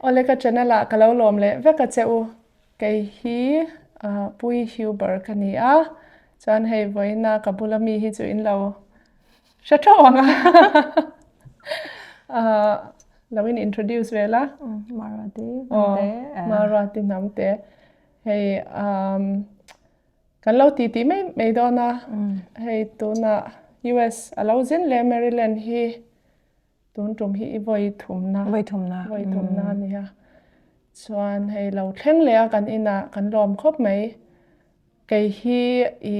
Awle ka channel ah ka lo lawm leh vek a che u. Kei hi Pui Huber ka ni a, chuan hei vawiina ka bula mi hi chu in lo hre theuh ang a. Lo in introduce ve la. Maruati Hnamte. Maruati Hnamte. Hei kan lo ti tih mai mai dawn a, hei tunah US a lo zin leh Maryland hi Tun tum hi i vawi thumna. Vawi thumna. Vawi thumna a nia. Chuan hei lo thleng leh a kan inah kan lawm khawp mai. Kei hi i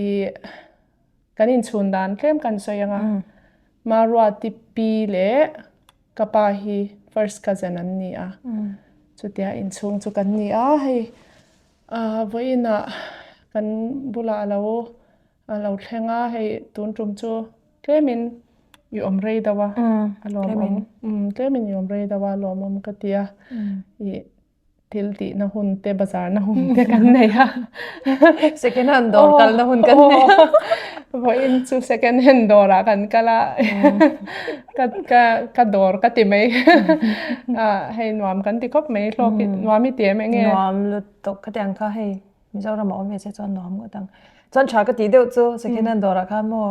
kan inchhun dan tlem kan sawi ang a. Maruati pi leh ka pa hi first cousin an ni a. Chutia inchhung chu kan ni a hei vawiinah kan bulah a lo A lo thleng a, hei tun tum chu tlemin i awm rei deuh a, a lawmawm. Tlemin i awm rei deuh a, a lawmawm ka ti a. I thil tihna hun te, bazarna hun te kan nei a. Second hand dawr kalna hun kan nei a. Vawiin chu second hand dawrah kan kal a, ka ka ka dawr ka ti mai. Hei nuam kan ti khawp mai, hlawk nuam i ti em enge? Nuam lutuk ka ti ang kha hei. Mizoram a awm ve che chuan nuam ngawt ang. Chuan tha ka tih deuh chu second hand dawrah khan maw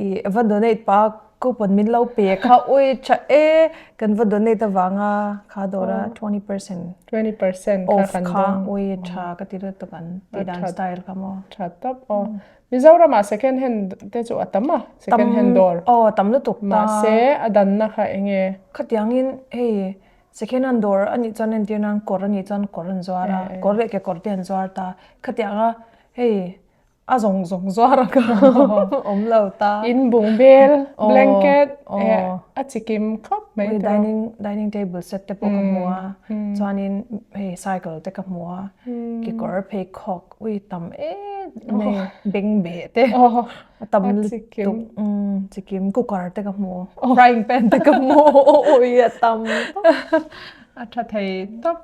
i va donate pa coupon min lo pe kha ui tha e kan va donate avanga kha dawra 20% 20% off kha ui tha ka ti lutuk an tih dan style kha maw. Tha tawp aw. Mizoram ah second hand te chu a tam a second hand dawr. Aw tam lutuk ta. Mahse a danna kha enge? Khatiangin hei Second hand dawr a nih chuan entir nan kawr a nih chuan kawr an zuar a, kawr leh kekawr te an zuar ta. Khatiang a hei a zawng zawng zuar a ka awm lo ta. In bung bel, blanket a chikim khawp mai tawh. Dining dining table set te pawh ka hmu a, chuanin hei cycle te ka hmu a, kekawr pheikhawk ui tam em em bengbeh te. A tam lutuk chikim cooker te ka hmu frying pan te ka hmu ui a tam a tha thei tawp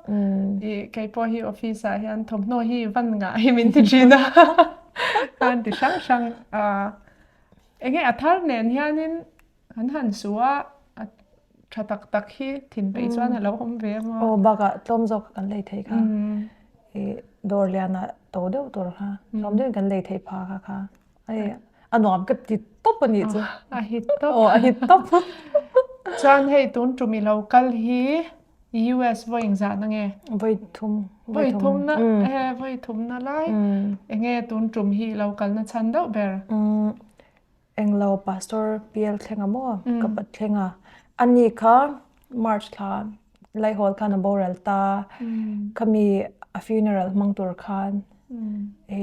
i kei pawh hi office ah hian thawmhnaw hi van ngah hi min ti thin a khan ti hrang hrang a enge a thar nen hianin an han su a a tha tak tak hi thin peih chuan a lo awm ve a maw aw bakah tlawm zawk kan lei thei kha i dawr lianah to deuh tur kha tlawm deuhin kan lei thei pha kha kha. Hei a nuam ka ti tawp a nih chu. A hit tawp. Aw a hit tawp. Chuan hei tun tum i lo kal hi US vawi engzah na nge? Vawi thum. Vawi thum na e vawi thum na lai. Enge tun tum hi i lo kal na chhan deuh ber? Englo Pastor PL Thlenga maw ka pat Thlenga. Ani kha March thla Laihawl khan a boral ta. Khami a funeral hmang tur khan e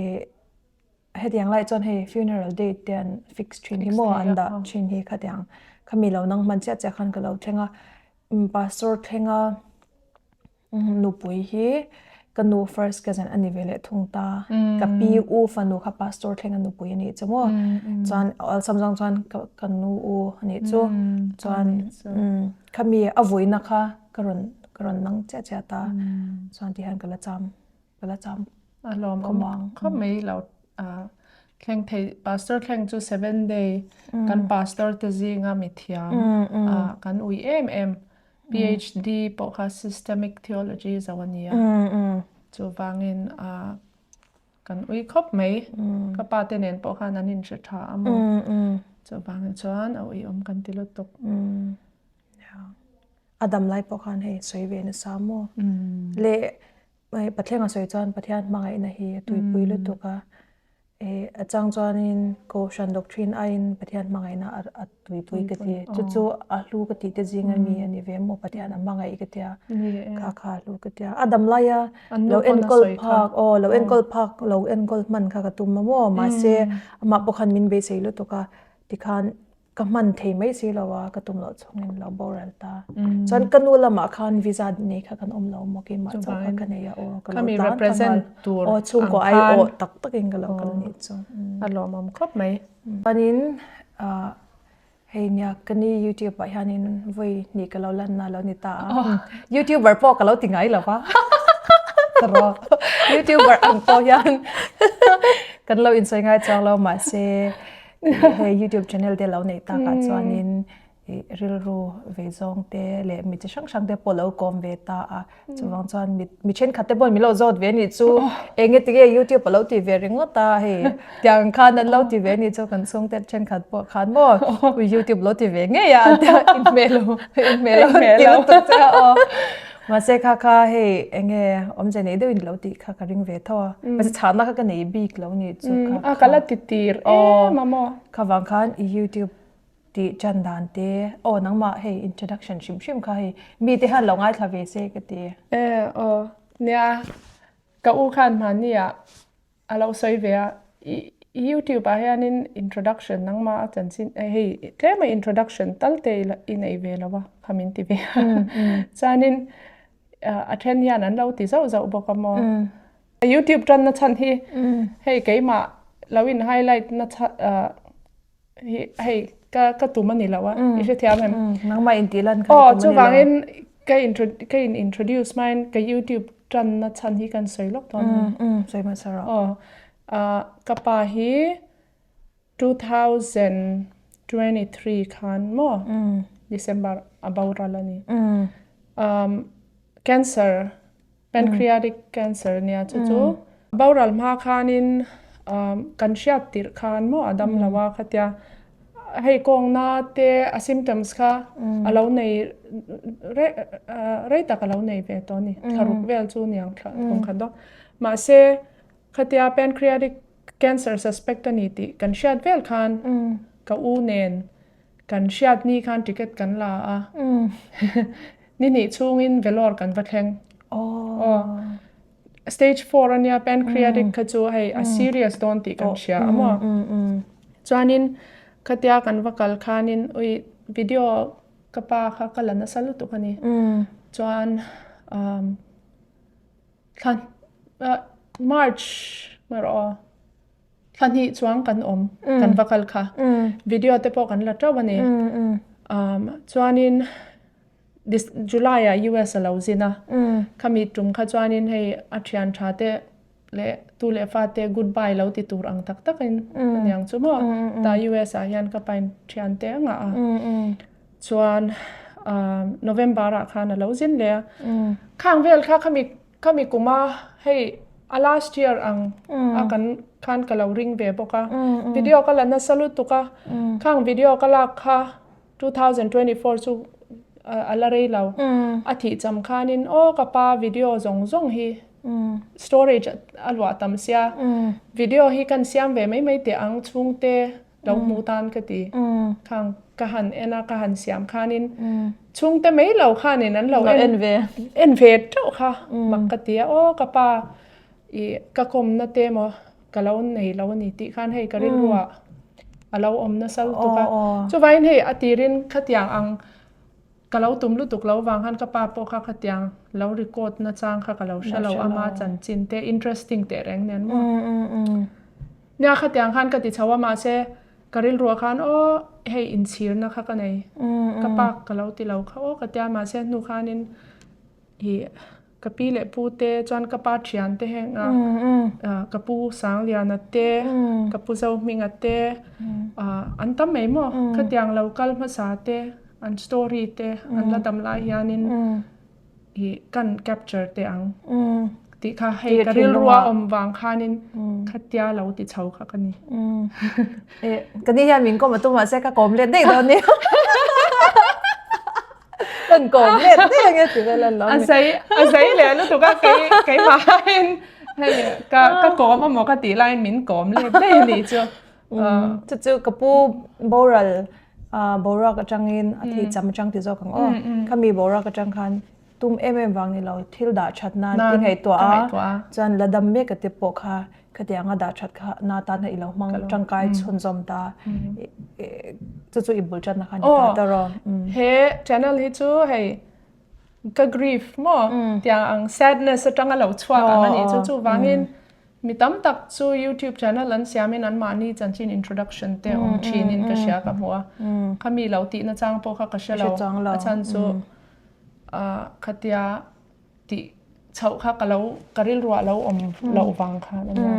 Hetiang lai chuan hei funeral date te an fix thin hi maw an dah thin hi khatiang khami lo nang hman chiah chiah khan ka lo thleng a pastor thleng a nupui hi ka nu first cousin a ni ve leh thung ta ka pi u fanu kha pastor thleng a nupui a nih chu maw chuan awlsam zawng chuan ka nu u a nih chu chuan khami a vuina kha ka rawn ka rawn nang chiah chiah ta chuan tihian ka la cham. Ka la cham. A lawm awm khawp mai lo thleng thei pastor thleng chu seven day kan pastor te zinga mi thiam kan ui em em PhD pawh kha systemic theology zo a nia chuvangin kan ui khawp mai ka pa te nen pawh khan an inhre tha a maw chuvangin chuan a ui awm kan ti lutuk. A dam lai pawh khan hei sawi ve nasa maw le hei Pathian a sawi chuan Pathian hmangaihna hi a tuipui lutuk a eh a chang chuanin Kohhran doctrine aiin Pathian hmangaihna a tuipui ka ti chu chu a hlu ka tih te zinga mi a ni ve maw Pathian a hmangaih ka tia kha kha a hlu ka tia a dam laia lo enkawl phak aw lo enkawl phak lo enkawl hman kha ka tum a maw mahse amah pawh khan min beisei lutuk a tikhan Ka hman thei mai si lo a, ka tum loh chhungin lo boral ta. Chuan ka nu lamah khan visa nei kha kan awm lo maw keimah chauh kha ka nei a aw ka lo tan ta nghal. Aw chhungkaw ai aw tak takin ka lo kal nih chu. A lawmawm khawp mai. Chuanin hei nia ka ni youtube ah hianin vawi hnih ka lo lanna lo ni ta a. Youtuber pawh ka lo ti ngai lo va. Ka rawh. Youtuber ang pawh hian kan lo insawi ngai chuang lo mahse hei youtube channel te lo neih takah chuanin. I rilru ve zawng te leh mi chi hrang hrang te pawh lo kawm ve ta a, chuvang chuan mi mi thenkhat te pawhin min lo zawt ve anih chu eng nge tinge youtube a lo ti ve ringawt a hei tiang khan an lo ti ve anih chu kan chhungte thenkhat pawh khan maw youtube lo ti ve ngei a an tia inhmeh lo inhmeh lo ti lutuk che a aw mahse kha kha hei eng nge awmze nei deuhin lo tih kha ka ring ve tho a mahse chhahna kha ka nei bik lo nih chu kha a ka la ti tir em a maw kha vang khan i youtube Tih chan dan te, aw nangmah hei introduction hrim hrim kha hei mi te hian lo ngaithla ve se ka ti. E aw nia ka u khan hmani ah a lo sawi ve a i youtube ah hianin introduction nangmah a chanchin hei tlem a introduction tal te i nei ve lo a kha min ti ve a chuanin a then hian an lo ti zauh zauh bawk a maw youtube tanna chhan hi hei keimah lo in highlight na chhan hi hei ka ka tum a ni lo a i hrethiam em nangmah in tih lan kha i tum a ni lo chuvangin ka intro ka in introduce hmain ka youtube tanna chhan hi kan sawi lawk dawn a ni sawi hmasa rawh aw ka pa hi 2023 khan maw December a boral a ni cancer Pancreatic cancer nia chu chu boral hma khanin kan hriat tirh khan maw a dam lo a khatia hei kawngna te a symptoms kha a lo nei rei tak a lo nei ve tawh a ni thlaruk vel chu niang thla kum khat dawn mahse khatia pancreatic cancer suspect a ni tih kan hriat vel khan ka u nen Kan hriat ni khan ticket kan la a, ni hnih chhungin Vellore kan va thleng. Aw. Stage 4 ania pancreatic kha chu hei a serious dawn tih kan hria a maw. Chuanin khatia kan va kal khanin ui video ka pa kha ka la nasa lutuk a ni. Chuan thla March erawh aw. Thla hnih chuang kan awm, kan va kal kha. Video te pawh kan la teuh a ni. Chuanin July ah US a lo zin a, khami tum kha chuanin hei a thian tha te leh tu leh fa te goodbye lo ti tur ang tak takin a niang chu maw. Ta US ah hian ka pain thian te a ngah a. Chuan November ah khan a lo zin leh a. Khang vel kha khami Khami kuma hei a last year ang a kan khan ka lo ring ve bawk a, video ka la nasa lutuk a, khang video ka lak kha 2024 chu a la rei lo, a thih cham khanin aw ka pa video zawng zawng hi storage a luah tam sia, video hi kan siam ve mai mai teh ang chhungte lo hmu tan ka ti. Khang ka han en a, ka han siam khanin chhungte mai lo khanin an lo en ve en ve teuh kha mak ka ti a, aw ka pa i ka kawmna te maw ka lo nei lo a ni tih khan hei ka rilruah a lo awm nasa lutuk a. Chuvangin hei a tirin khatiang ang Ka lo tum lutuk lo vang khan ka pa pawh kha khatiang lo record na chang kha ka lo hre lo ama chanchin te interesting teh reng nen maw. Nia khatiang khan ka ti chho a mahse ka rilruah khan aw hei inchhirna kha ka nei ka pa ka lo ti lo kha aw ka tia mahse hnu khanin ih Ka pi leh pu te chuan ka pa thian te heng a, ka pu Sangliana te, ka pu Zohminga te, an tam mai maw? Khatiang lo kal hmasa te, an story te an la dam lai hianin i kan capture teh ang tih kha hei ka rilrua awm vang khanin khatia lo ti chho kha ka ni. Ka ni hian min kawm a tum mahse ka kawm let daih dawn nia. Kan kawm let daih ange ti vel an lo ni. A zei a zei leh lutuk a kei keimahin hei ka ka kawm amaw ka tih laiin min kawm let daih a nih chu. Chu chu ka pu boral boruak atangin a thih cham atang ti zawk ang aw. Khami boruak atang khan tum em em vang ni lo thil dah that nan i ngaihtuah a chuan la dam mek a te pawh kha Khatiang a dah that kha na tan i lo hmang tangkai chhunzawm ta chu chu i bul tanna kha ni ta ta rawh. He channel hi chu hei ka grief maw tiang ang sadness atanga lo chhuak ang a nih chu chuvangin mi tam tak chu youtube channel an siamin an mahni chanchin introduction te awm thinin ka hria ka hmu a khami lo tihna chang pawh kha ka hre lo a chhan chu khatia tih. chhoh kha ka lo ka rilruah lo awm loh vang khan a nia.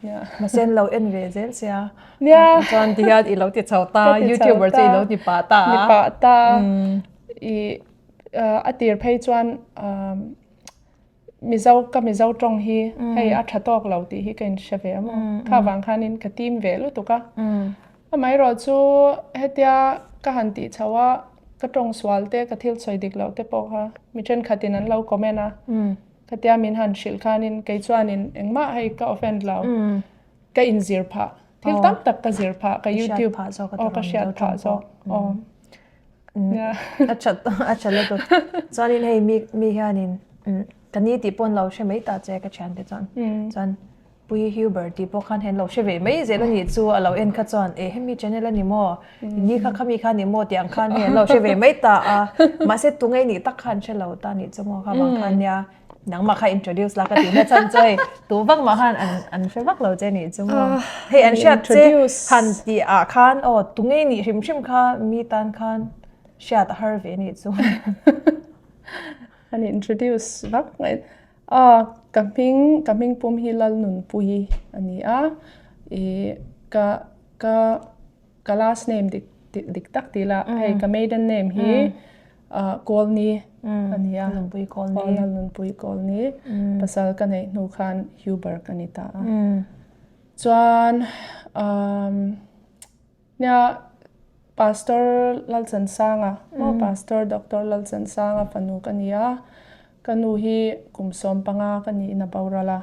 Nia. Mahse an lo en ve zel sia. Nia. Chuan ti hian i lo ti chho ta, YouTuber chu i lo ti pah ta a. Ni pah ta. I a tir phei chuan Mizo ka Mizo tawng hi hei a tha tawk lo tih hi ka inhre ve a maw. Kha vang khanin ka tim ve lutuk a. Amaherawh chu hetia ka han tih chho a, ka tawng sual te, ka thil sawi dik loh te pawh kha mi thenkhatin an lo comment a. Khatia min han hrilh khanin kei chuanin engmah hei ka offend lo, ka inzir phah, thil tam tak ka zir phah, ka YouTube aw ka hriat phah zawk aw. A that a tha lutuk. Chuanin hei mi mi hianin ka ni tih pawh an lo hre mai ta che ka thiante chuan. Chuan Pui Huber tih pawh khan hian lo hre ve mai zel a nih chu a lo en kha chuan e hemi channel a ni maw ni kha khami kha ni maw tih ang khan hei an lo hre ve mai ta a. Mahse tunge nih tak khan hre lo ta nih chu maw kha vang khan nia nangmah kha introduce la ka tih na chhan chu hei tu vak mah khan an an hre vak lo che nih chu maw. Hei an hriat che han tih ah khan aw tunge nih hrim hrim kha mi tan khan hriat a har ve nih chu. An introduce vak mai. A ka hming ka hming pum hi Lalnunpuii a ni a, ih ka ka ka last name dik dik tak ti ila hei ka maiden name hi ah Kawlni a ni a, aw Lalnunpuii Kawlni pasal ka neih hnu khan Huber ka ni ta a, chuan umm Nia, Pastor Lalchansanga maw Pastor Doctor Lalchansanga fanu ka ni a, ka nu hi kum 15 ka niin a boral a.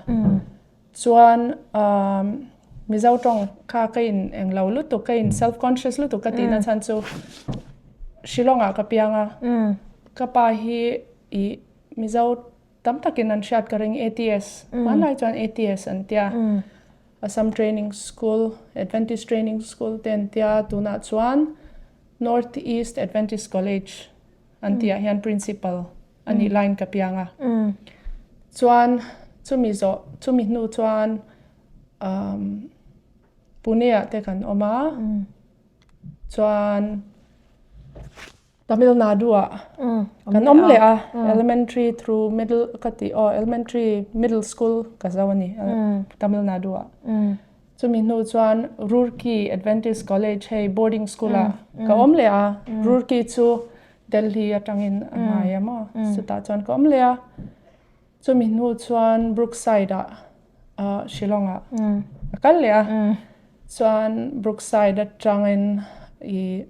Chuan Mizo tawng kha ka in englo lutuk, ka in self conscious lutuk ka tihna chhan chu Shillong ah ka piang a, ka pa hi ih Mizo tam takin an hriat ka ring ATS, hmanlai chuan ATS an tia. Assam Training School, Adventist Training School te an tia, tunah chuan North East Adventist College an tihah hian Principal a nih laiin ka piang a. Chuan chumi zawh, chumi hnu chuan Pune-ah te kan awm a, chuan Tamil Nadu-ah kan awm leh a, elementary through middle ka tih aw elementary middle school ka zo a ni Tamil Nadu-ah. Chumi hnu chuan Roorkee Adventist College hei boarding school-ah ka awm leh a, Roorkee chu Delhi atangin a hnai a maw, chutah chuan ka awm leh a. Chumi hnu chuan Brookside-ah Shillong-ah ka kal leh a, chuan Brookside atangin ih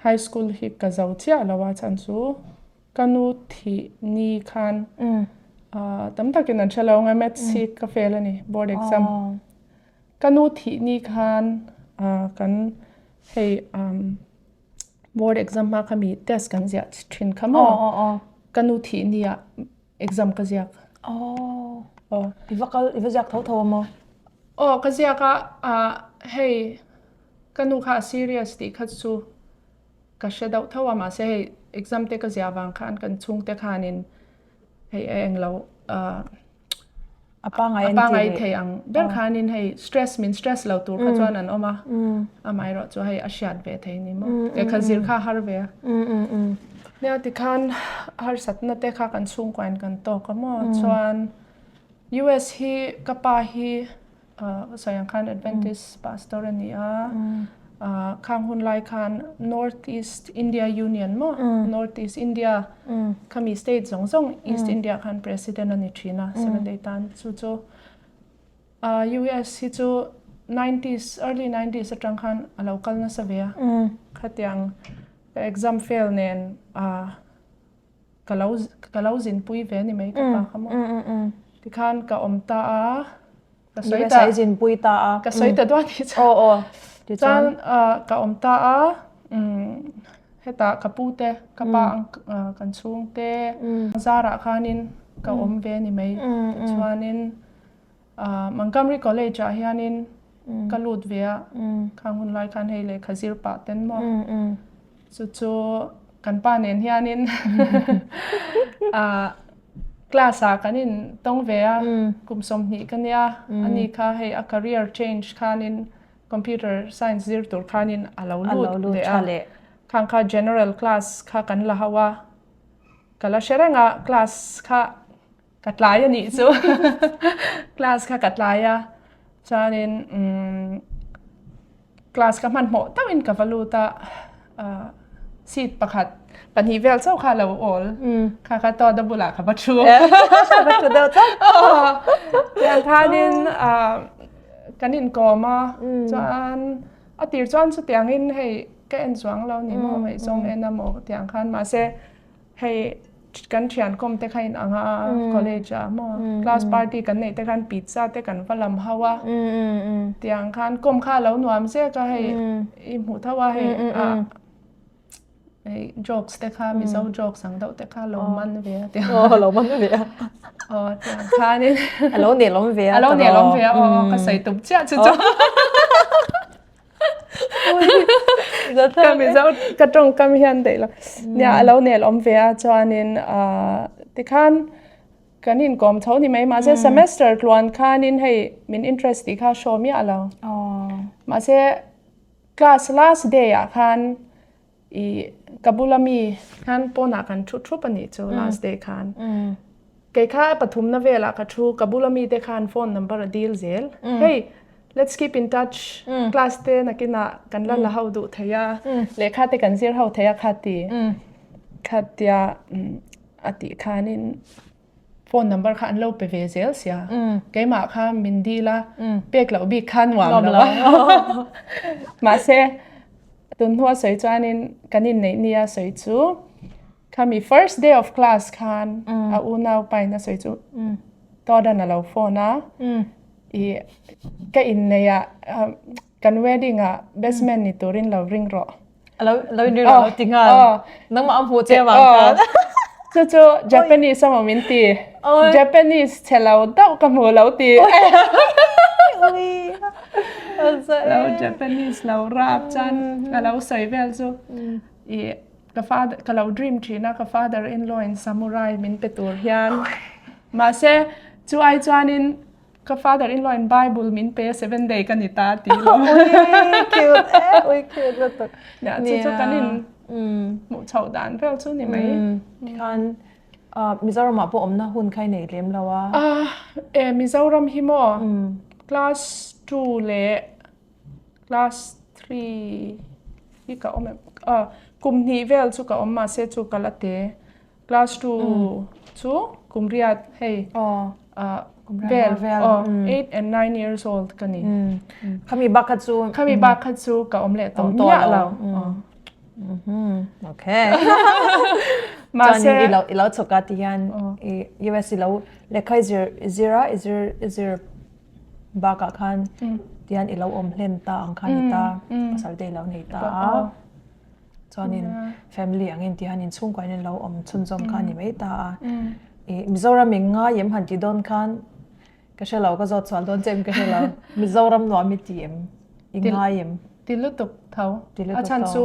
High school hi ka zo chiah lo a chhan chu ka nu thih ni khan tam takin an hre lo ang a maths hi ka fail a ni board exam. Ka nu thih ni khan kan hei board exam hma kha mi test kan ziah thin kha maw ka nu thih ni ah exam ka ziak. I va kal i va ziak tho tho a maw? Aw ka ziak a hei Ka nu kha a serious tih kha chu ka hre deuh tho a, mahse hei exam te ka ziah vang khan kan chhungte khanin hei a englo a pangai thei ang ber khanin hei stress min stress lo tur kha chuan an awm a, amaherawh chu hei a hriat ve thei ni maw, lehkha zir kha a har ve a. Nia tikhan harsatna te kha kan chhungkuain kan tawk a maw, chuan US hi ka pa hi Ka sawi ang khan Adventist pastor a ni a, khang hun lai khan North East India Union maw, North East India khami state zawng zawng East India khan president a ni thin a, Seventh Day tan chu chu US hi chu nineties early nineties atang khan a lo kal nasa ve a, khatiang ka exam fail nen ka lo ka lo zinpui ve ni mai ka pa kha maw. Tikhan ka awm ta a, ka sawi ta zinpui ta a. Ka sawi ta duat hi chuan. Aw aw. Chuan ka awm ta a, hetah ka pu te, ka pa ang kan chhung te zarah khanin ka awm ve ni mai. Tichuanin Montgomery College ah hianin ka lut ve a, khang hun lai khan hei lehkha zir pah ten maw. Chu chu kan pa nen hianin class ah kan in tawng ve a, kum 20 ka nia, ani kha hei a career change khanin computer science zir tur khanin a lo lut leh a, khang kha general class kha kan la ho a, ka la hre reng a class kha. Ka tlai a nih chu. Class kha ka tlai a, chuanin umm class ka hmanhmawh deuhin ka va lut a, seat pakhat pahnih vel chauh kha a lo awl. Kha kha Todd-a bulah ka va thu. Ka va thu deuh chauh. Tiang khanin kan inkawm a, chuan a tir chuan chutiangin hei ka en chuang lo ni maw ngaihzawng en a maw tiang khan mahse Hei kan thian kawm te kha in ang a college ah maw class party kan neih te khan pizza te kan va lam ho a tiang khan kawm kha a lo nuam zek a hei i hmuh tho a hei a hei jokes te kha mizo jokes ang deuh te kha lo man ve a tiang aw lo man ve a aw tiang khanin a lo nelawm ve a a lo nelawm ve a aw ka sawi tum chiah chu chu. Ka Mizo ka tawngkam hian daih lo. Nia a lo nel awm ve a chuanin tikhan kan inkawm tho ni mai mahse semester tluan khanin hei min interest tih kha show miah lo. Mahse class last day ah khan I ka bula mi khan pawnah kan thu thup a nih chu last day khan. Kei kha pathumna velah ka thu ka bula mi te khan phone number a dil zel. Hei let's keep in touch class te nakinah kan la la ho duh thei a lehkha te kan zir ho thei a kha ti khatia a tih khanin phone number kha an lo pe ve zel sia keimah kha min dil a pek loh bik kha nuam lo a mahse tun hnua sawi chuanin kan inneih nia sawi chu khami first day of class khan a unau pain a sawi chu Todan a lo phone a i ka inneih ah Kan wedding ah best man ni turin lo ring rawh. Lo lo in ring rawh lo ti nghal. Nangmah a hmuh che avang khan. Chu chu Japanese amaw min ti. Japanese chhe lo deuh ka hmu lo ti. Lo Japanese lo rap chuan a lo sawi vel chu i ka father ka lo dream thin a ka father in law in samurai min pe tur hian. Mahse chu ai chuanin Ka father in law in Bible min pe seven day ka ni ta ti lo. Ui cute e, ui cute lutuk. Nia, chu chu kan in hmuh chhoh dan vel chu ni mai. Tikhan Mizoram ah pawh awmna hun kha i nei lem lo a? E Mizoram hi maw class 2 leh class 3 hi ka awm em? Kum hnih vel chu ka awm mahse chu ka la te. Class 2 chu kum riat hei vel 8 and 9 years old ka ni. Khami bak kha chu khami bak kha chu ka awm leh tawh miah lo. Okay. Mahse i lo i lo chhawk a ti hian i US i lo lehkha i zir i zir a i zir i zir bakah khan ti hian i lo awm hlen ta ang kha ni ta pasal te i lo nei ta a. Chuanin family angin ti hian inchhungkua in lo awm chhunzawm kha a ni mai ta a. I Mizoram in ngai em han ti dawn khan ka hre lo ka zawt chhuah dawn che em ka hre lo. Mizoram nuam i ti em? I ngai em? Ti lutuk tho. A chhan chu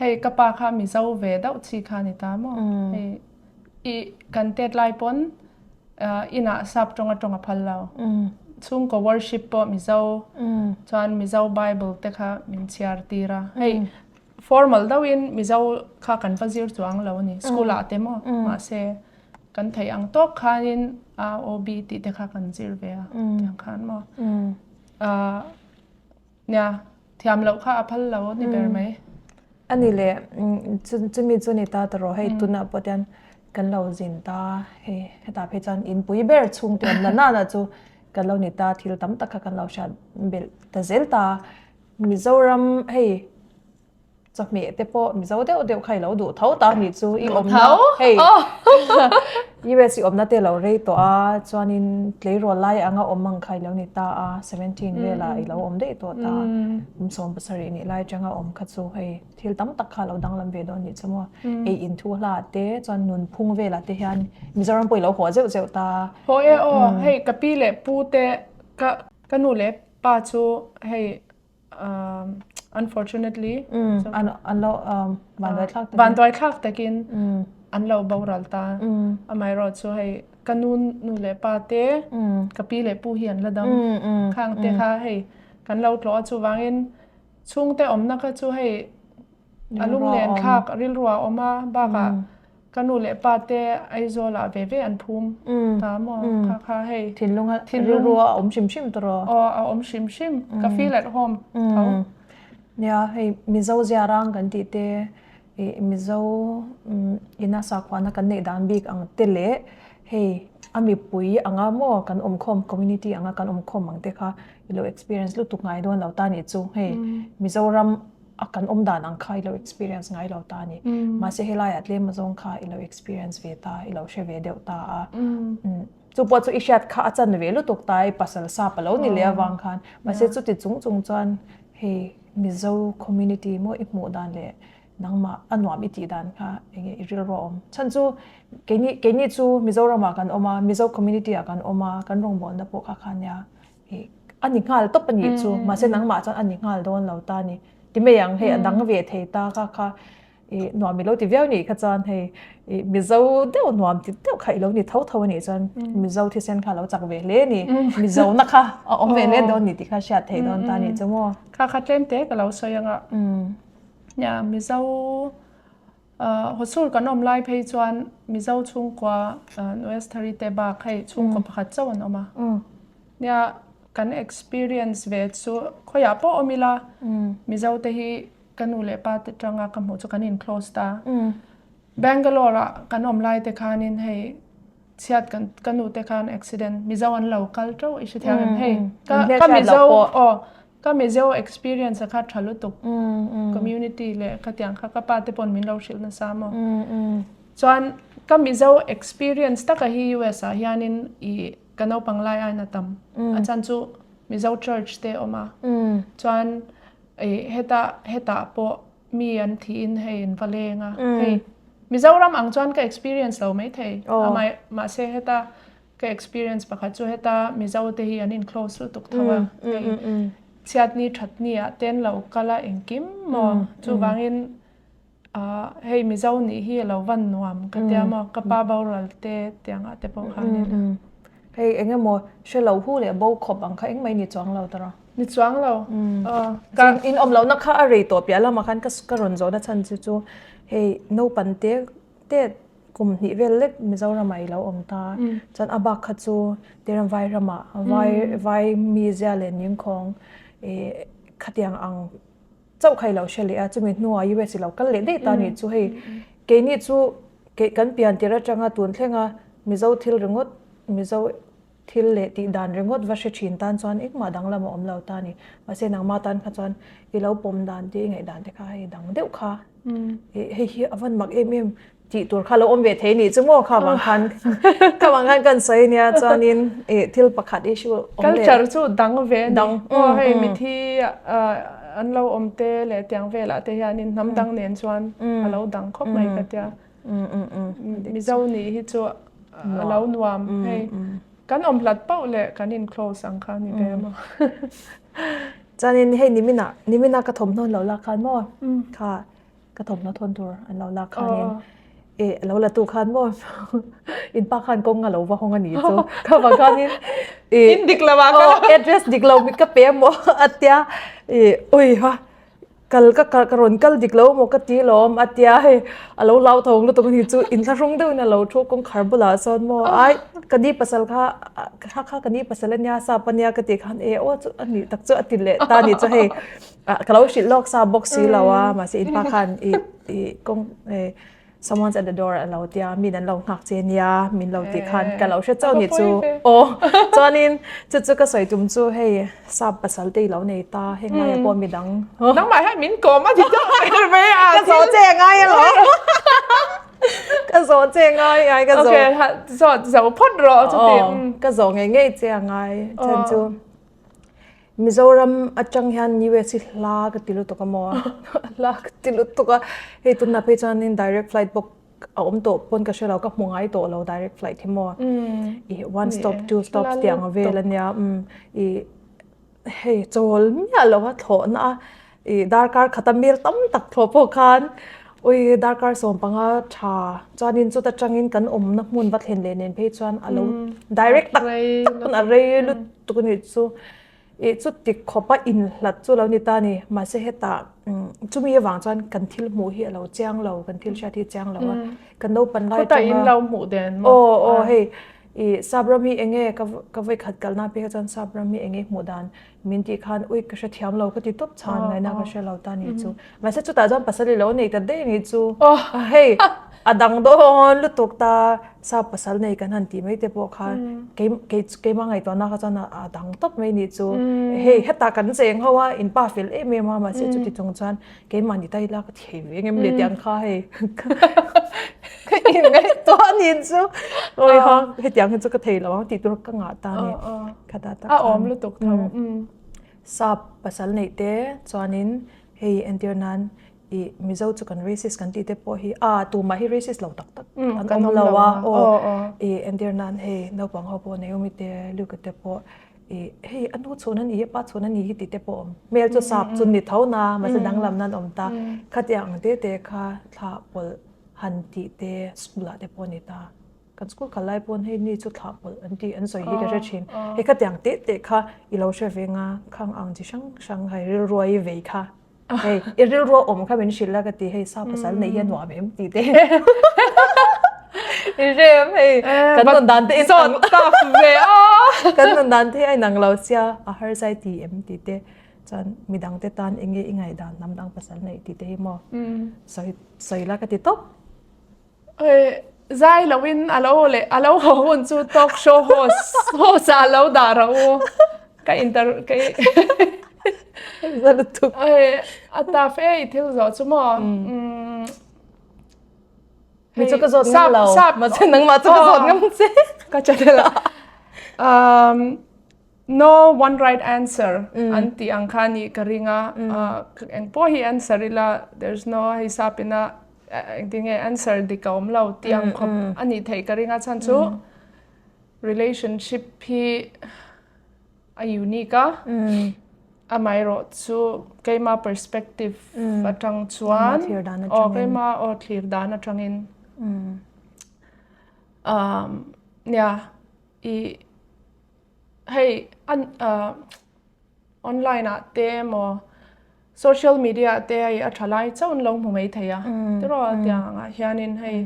hei ka pa kha Mizo ve deuh chi kha a ni ta maw? Hei i kan tet lai pawn inah sap tawng atawng a phal lo. Chhungkaw worship pawh Mizo chuan Mizo Bible te kha min chhiar tir a. Hei formal deuhin Mizo kha kan va zir chuang lo a ni school ah te maw mahse kan theih ang tawk khanin A O B tih te kha kan zir ve a tiang khan maw. Nia, thiam loh kha a phal lo ni ber mai. A ni le, chumi chu ni ta tawh rawh, hei tunah pawh hian kan lo zin ta, hei hetah phei chuan inpui ber chhungte awm na nana chu kan lo ni ta, thil tam tak kha kan lo hriat belh ta zel ta. Mizoram hei Chawhmeh te pawh Mizo deuh deuh kha i lo duh tho ta nih chu i awmna hei US i awmna te lo rei tawh a chuanin tleirawl lai anga awm ang kha i lo ni ta a 17 velah i lo awm daih tawh ta kum 17 nih lai atanga awm kha chu hei thil tam tak kha a lo danglam ve dawn nih chu maw ei in thu hla te chuan nunphung velah te hian Mizoram pawh i lo haw zeuh zeuh ta. Haw e aw hei ka pi leh pu te ka nu leh pa chu hei unfortunately an lo vanduai thlak takin vanduai thlak takin an lo boral ta amaherawh chu hei ka nu nu leh pa te ka pi leh pu hi an la dam khang te kha hei kan lo tlawh a chuvangin chhungte awmna kha chu hei a lunglen thlak rilru a awm a bakah. Ka nu leh pa te Aizawl ah ve ve an phum ta maw kha kha hei. Thinlung a rilru a awm hrim hrim tawh. Aw a awm hrim hrim ka feel at home tho. Nia hei Mizo zia rang kan tih te ih Mizo ina sakhuana kan neih dan bik ang te leh hei a mipui anga maw kan awmkhawm community anga kan awmkhawm ang te kha i lo experience lutuk ngai dawn lo ta nih chu hei Mizoram a kan awm dan ang kha i lo experience ngai lo ta a ni. Mahse helaiah tlem azawng kha i lo experience ve ta, i lo hre ve deuh ta a. Chu pawh chu i hriat kha a chan ve lutuk ta i pasal sap a lo ni leh avang khan. Mahse chuti chung chung chuan hei Mizo community maw i hmuh dan leh nangmah a nuam i tih dan kha enge i rilru a awm. Chhan chu keini keini chu Mizoramah kan awm a, Mizo community ah kan awm a, kan rawngbawlna pawh kha kha nia. a ni nghal tawp a nih chu mahse nangmah chuan a ni nghal dawn lo ta a ni ti mai ang hei a dang ve thei ta kha kha ih nuam i lo ti viau nih kha chuan hei ih mizo deuh nuam ti deuh kha i lo ni tho tho a nih chuan mizo thisen kha a lo chak ve hle a ni mizo na kha a awm ve hle dawn ni tih kha hriat theih dawn ta a nih chu maw. Kha kha tlem te ka lo sawi anga nia mizo Hosur kan awm lai phei chuan Mizo chhungkua Nuesthari te bak hei chhungkaw pakhat chauh an awm a. Nia kan experience ve chu khawiah pawh awm ila Mizo te hi ka nu leh pa te tanga ka hmuh chu kan in close ta. Bangalore ah kan awm lai te khanin hei chhiat kan ka nu te khan accident Mizo an lo kal teuh i hrethiam em hei ka ka Mizo aw Ka Mizo experience a kha tha lutuk community leh khatiang kha ka pa te pawn min lo hrilh nasa maw. Chuan ka Mizo experience taka hi US ah hianin i ka naupang lai aiin a tam. A chhan chu Mizo church te awm a. Chuan i heta hetah pawh mi an thihin hei an va leng a. Hei Mizoram ang chuan ka experience lo maithei. Mahse heta Ka experience pakhat chu heta Mizo te hi an in close lutuk tho a, hei chhiatni thatni ah te an lo kal a engkim maw chuvangin hei Mizo nih hi a lo van nuam ka tia maw ka pa boral te tiang ah te pawh khan in. Hei eng emaw hre lo hu leh bo khawp ang kha engmah i ni chuang lo tawrh a? Ni chuang lo. In awm lohna kha a rei tawh piah lamah khan ka rawn zawhna chhan chu chu hei naupang te te Kum hnih vel lek Mizoramah i lo awm ta. Chuan a bak kha chu Tiram vai ramah vai vai mizia leh ningkhawng ih khatiang ang chauh kha i lo hre leh a. Chumi hnuah US i lo kal leh daih ta nih chu hei keini chu kan pian tir atanga tun thlenga Mizo thil ringawt Mizo Thil leh tih dan ringawt va hre thin tan chuan engmah danglam a awm lo ta ni. Mahse nangmah tan kha chuan i lo pawm dan te i ngaih dan te kha hei dang deuh kha hei hi a van mak em em tih tur kha lo awm ve thei nih chu maw kha vang khan kha vang khan kan sawi nia chuanin ih thil pakhat issue awm leh culture chu dang ve a ni aw hei mithi an lo awm te leh tiang velah te hianin hnam dang nen chuan a lo dang khawp mai ka tia. Mizo nih hi chu a lo nuam hei kan awm hlat pauh leh kan in close ang kha ni ve maw. Chuanin hei nimina nimina ka thawmhnaw an lo lak khan maw kha ka thawmhnaw thawn tur an lo lak khanin e lo la tu khan maw in pa khan kawng a lo va hawng a ni chu kha vang khanin e in dik lo ah address dik lo ka pe maw a tia e ui ha Kal ka ka rawn kal dik lo maw ka ti lawm a tia hei a lo hlauthawng lutuk a ni chu inthlahrung deuhin a lo thu kawngkhar bulah sawn maw ai ka ni pasal kha kha kha ka ni pasal ania sap ania ka tih khan e aw chu a nih tak chu a ti leh ta ni chu hei ka lo hrilh lawk sa bawk si lo a mahse inpa khan ih ih kawng eh Someone's at the door a lo tia min an lo nghak che nia min lo tih khan ka lo hre chauh ni chu aw chuanin chu chu ka sawi tum chu hei sap pasal te i lo nei ta heng laia pawh midang nangmah hian min kawm a ti deuh mai ve a ka zawh che ngai alawm ka zawh che ngai ngai ka zawh okay zawh zo phawt rawh chuti ka zawh ngei ngei che a ngai chhan chu Mizoram atang hian US hi hla ka ti lutuk a maw? Hla ka ti lutuk a, hei tunah phei chuanin direct flight bawk a awm tawh pawn ka hre lo, ka hmu ngai tawh lo direct flight hi maw? Ih one stop two stops tiang a vel ania ih hei chawl miah lo a thlawhna a ih darkar khata mel tam tak thlawh pawh khan ui darkar 15 tha chuanin chuta tangin kan awmna hmun va thlen leh nen phei chuan a lo direct tak tak pawn a rei lutuk a nih chu. Ih chu tik khawpa inhlat chu lo ni ta a ni. Mahse hetah Chumi avang chuan kan thil hmuh hi a lo chiang lo, kan thil hriat hi chiang lo a. Kan naupan lai atanga. Khuta in lo hmuh den maw? Aw aw hei i sap ram hi enge ka ka vawi khat kalna phei kha chuan sap ram hi enge hmuh dan min tih khan ui ka hrethiam lo ka ti tawp chhan ngaihna ka hre lo ta ni chu. Mahse chutah chuan pasal i lo nei ta daih ni chu. Hei a dang dawn lutuk ta sap pasal nei kan han tih mai te pawh kha kei kei keimah ngaihtuahna kha chuan a dang tawp mai ni chu. Hei hetah kan cheng ho a in pa fel em em a mahse chuti chung chuan keimah ni ta ila ka thei ve ngem le tiang kha hei ka inngaihtuah a ni chu. Awi ha hetiang hi chu ka thei lo ang tih tur ka ngah ta a ni. Khatah tak A awm lutuk tho. Sap pasal neih te chuanin hei entir nan I Mizo chu kan racist kan tih te pawh hi a tumah hi racist lo tak tak an awm lo a aw i entir nan hei naupang ho pawh Naomi te Luke te pawh i hei a nu chhun a ni hi pa chhun a ni hi tih te pawh awm hmel chu sap chu ni tho na mahse danglam nan awm ta khatiang ang te te kha thlah pawlh han tih te school ah te pawh a ni ta. Kan school kal lai pawn hei ni chu thlah pawlh an tih an sawi hi ka hre thin. Hei khatiang teh teh kha i lo hre ve nga khang ang chi hrang hrang hei rilrua i vei kha. Hei i rilrua awm kha min hrilh la ka ti hei sa pasal neih hi a nuam em tih te. I hre em hei kan nun dan te in ang tough ve a. Kan nun dan te hi a inang lo sia a harzai ti em tih te chuan midang te tan enge i ngaihdan hnam dang pasal neih tih te hi maw sawi sawi la ka ti tawp. Zai loin a lo leh a lo haw hun chu talk show host host ah lo dah rawh u. Ka inter ka a tough e i thil zawh chu maw. Mi chu ka zawt ngam lo. Mahse nangmah chu ka zawt ngam che. Ka channel ah. No one right answer an tih ang kha nih ka ring a, eng pawh hi answer ila there's no hei sapina engtin nge answer dik a awm lo tih ang khawp a nih theih ka ring a chhan chu relationship hi a unique a, amaherawh chu keima perspective atang chuan aw keima aw thlir dan atangin nia i Hei an online ah te emaw social media ah te hei a tha lai chauh an lo hmu mai thei a tiraw tiang angah hianin hei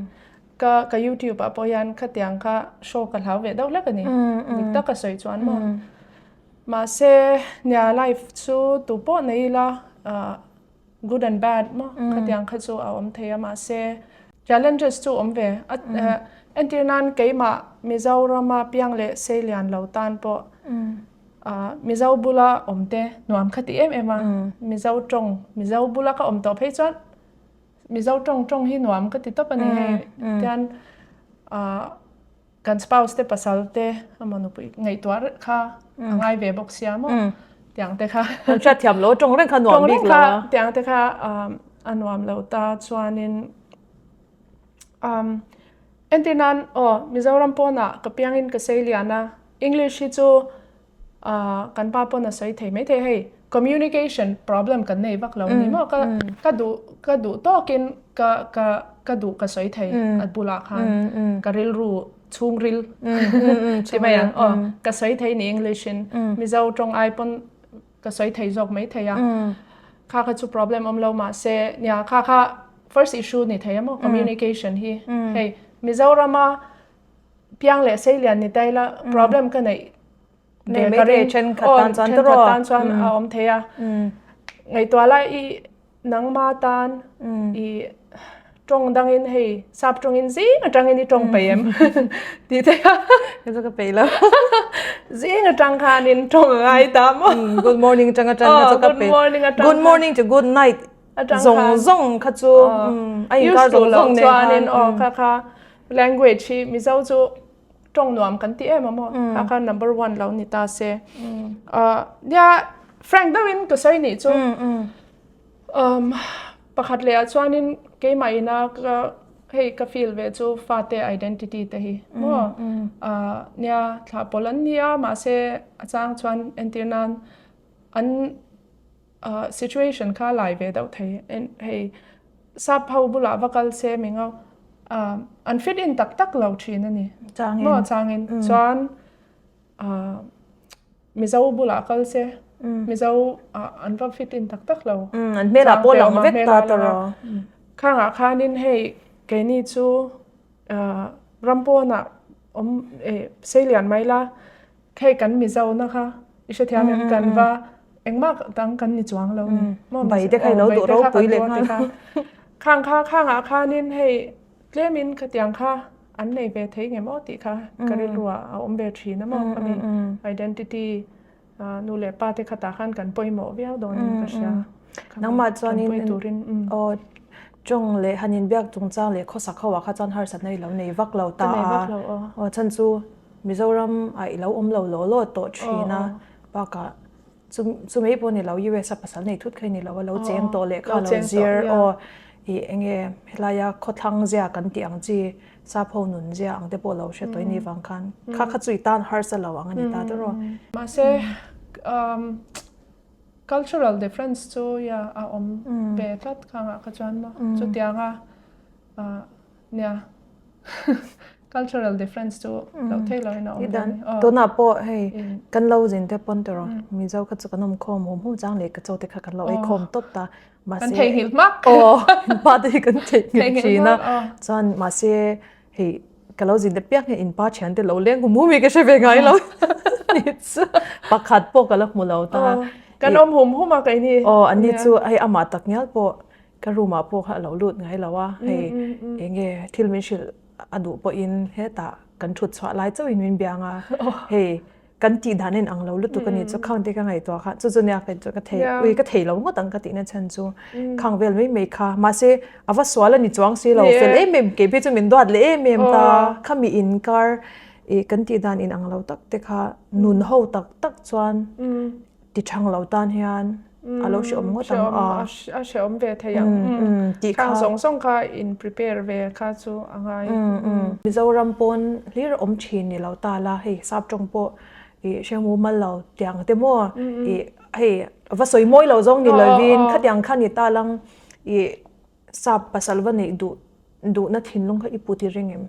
ka ka youtube ah pawh hian khatiang kha show ka hlau ve deuh hlek a ni dik tak ka sawi chuan maw mahse nia life chu tu pawh nei ila ah good and bad maw khatiang kha chu a awm thei a mahse challenges chu awm ve a entir nan keimah Mizorama piang leh seilian lo tan pawh Mizo bula awm te nuam kha ti em em a Mizo tawng Mizo bula ka awm tawh phei chuan Mizo tawng tawng hi nuam ka ti tawp a ni hei tian Kan spouse te pasal te emaw nupui ngaihtuah reng kha a ngai ve bawk sia maw tiang te kha. Kan hriat thiam lo tawng reng kha nuam bik lo a. Tiang te kha a nuam lo ta chuanin entir nan aw Mizoram pawnah ka piangin ka sei lian a English hi chu kan pa pawn a sawi thei maithei hei communication problem kan nei vak lo ni maw ka ka duh ka duh tawkin ka ka ka duh ka sawi thei a bulah khan ka rilru chhungril ti mai ang aw ka sawi thei ni English in Mizo tawng ai pawn ka sawi thei zawk maithei a kha kha chu problem awm lo mahse nia kha kha first issue ni thei a maw communication hi hei Mizorama piang leh seilian ni ta ila problem ka neih ve ka ring thenkhat tan chuan thenkhat tan chuan a awm thei a ngaihtuah lai i nangma tan i tawng dangin hei sap tawngin zing atangin i tawng peih em tih te kha ka chu ka peih lo zing atang khanin tawng a ngai ta maw good morning atang atang kha chu ka peih good morning to good night zawng zawng kha chu a inkar zawng zawng nen khan aw kha kha language hi Mizo chu tawng nuam kan ti em a maw kha kha number one lo ni ta se nia frank deuhin ka sawi nih chu pakhat leh ah chuanin keimah ina ka hei ka feel ve chu fate identity te hi maw nia thlah pawlh an nia mahse a chang chuan entir nan an situation kha lai ve deuh thei hei sap ho bulah va kal se mi ngau an fit in tak tak lo thin a ni maw changin chuan Mizo bulah kal se. Mizo ah an va fit in tak tak lo. An hmelah pawh lang vek ta ta rawh. Khangah khanin hei keini chu ram pawnah awm seilian mai la hei kan Mizo na kha i hrethiam em kan va engmah dang kan ni chuang lo ni. Bai te kha i lo duh ropui leh nghal. Khang kha khangah khanin hei Tlemin khatiang kha an nei ve thei nge maw tih kha ka rilru ah a awm ve thin a maw khami identity nu leh pa te khatah khan kan pawimawh viau dawn in ka hria. Nangmah chuanin aw tawng leh han inbiak chungchang leh khawsak ho ah kha chuan harsatna i lo nei vak lo ta a, aw chhan chu Mizoram ah i lo awm lo law law tawh thin a bakah Chu mai pawh ni lo, US a pasal nei thut kha i ni lo a, lo cheng tawh leh kha lo zir aw i enge helaia khawthlang zia kan tih ang chi sap ho nun zia ang te pawh lo hre tawh i nih vang khan kha kha chu i tan harsa lo ang a ni ta tawrh. Mahse cultural difference chu ya a awm ve tlat khangah kha chuan maw chutianga Nia. Cultural difference chu loh theih loh in a awm dawn ni. Tunah pawh hei kan lo zin te pawn tawh rawh. Mizo kha chu kan awm khawm hum hum chang leh ka chaw te kha kan lo ei khawm tawp ta. Mahse kan theihnghilh hmak. Aw inpa te hi kan theihnghilh thin a. Chuan mahse hei ka lo zin te piang hian inpa thian te lo leng hum hum hi ka hre ve ngai lo. Ni chu pakhat pawh ka la hmu lo ta. Kan awm hum hum a keini. Aw anni chu hei amah tak ngial pawh Ka room ah pawh kha a lo lut ngai lo a, hei enge thil min hrilh a duh pawhin hetah kan thut chhuah lai chauhin min biang a, hei kan tih dan en ang lo lutuk a ni chu khang te ka ngaihtuah kha chu chu nia kei chu ka thei ui ka thei lo ngawt ang ka tihna chhan chu khang vel mai mai kha mahse a va sual a ni chuang si lo fel em em kei phei chu min duat leh em em ta khami inkar ih kan tih dan inang lo tak te kha nun ho tak tak chuan ti thang lo tan hian a lo hreawm ngawt ang a. A hreawm ve thei ang. Tih kha. Khang zawng zawng kha in prepare ve kha chu a ngai. Mizoram pawn hlir awm thin ni lo ta la hei sap tawng pawh i hre mumal lo tiang te maw i hei va sawi mawi lo zawng ni lovin khatiang kha ni ta lang i sap pasal va neih duh duhna thinlung kha i put i ring em?